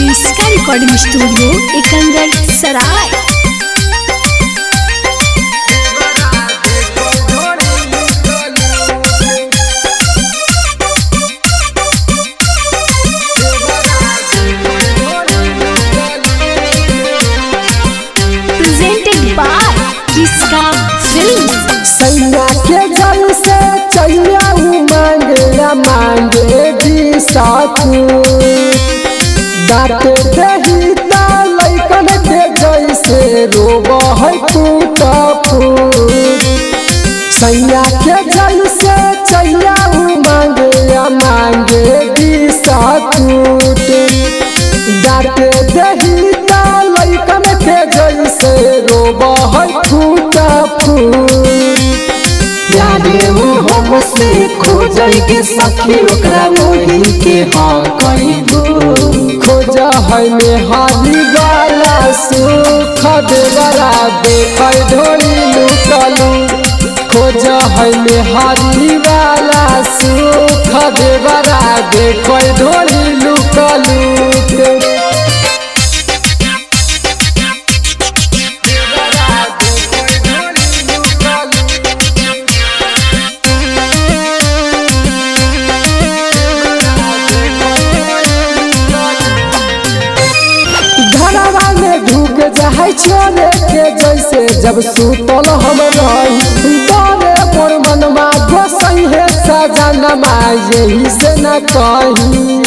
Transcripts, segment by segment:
Kriska recording studio Ekangar Sarai. Presented by Kriska films. सैया के जल से चैया उ मांगे मांगे भी साथू दाते दही ता लैकन के जैसे रोब है फूट फूट। सैया के जल से चैया उ मांगे मांगे भी साथूट दाते दही ता लैकन के जैसे रोब है फूट फूट। यारे उ हमसे खोजल के सखी ओकरा मोही के हाँ कही दू। खोज है मेहारी वाला सुख देवरा देख ढोली लुकलू। खोज है मेहारी वाला सुख देवरा देख ढोली लुकलू। घरवा में ढूक जाए छोरे के जैसे जब सुतल हम रही डरे मोर मनमा गोसई है सजनमा यही से न कही।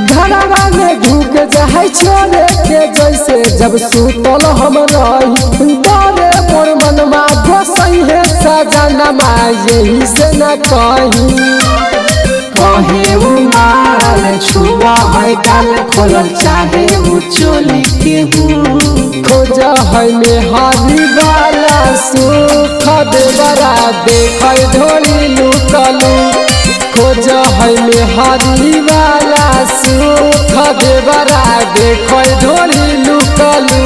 घरवा में ढूक जाए छोरे के जैसे जब सुतल हम रही डरे मोर मनमा गोसई है सजनमा यही से न कही। कहे उ माल छुआ है गाल खोलल चाहे उ चोली के हूँ। खोज है मेहारी वाला सुख देवरा देख ढोली लुकलू। खोज है मेहारी वाला सुख देवरा देख ढोली लुकलू।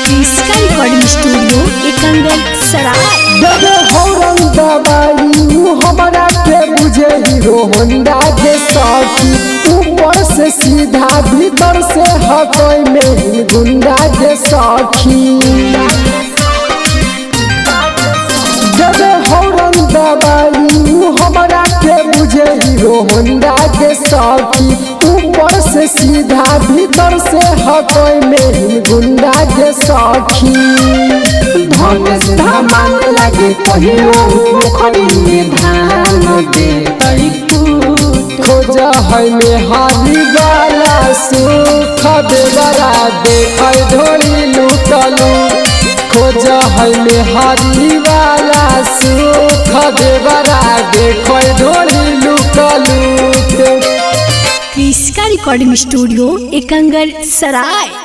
क्रिस्का रिकॉर्डिंग स्टूडियो एकंगल सराय। देवे हौरन दवाई उ हमरा के बुझे हीरो होंडा के साथी ऊपर से सीधा भीतर से हकई में गुंडा के साथी। देवे हौरन दवाई उ हमरा के बुझे हीरो होंडा के साथी ऊपर से सीधा भीतर से हकई में गुंडा के साथी। धनेश धमान लगे कहियो पोखरी में धान दे तई कूट। खोज है मेहारी वाला सुख देवरा देख ढोली लुकलू। खोज है मेहारी वाला सुख देवरा देख ढोली लुकलू। क्रिस्का रिकॉर्डिंग स्टूडियो एकंगल सराय।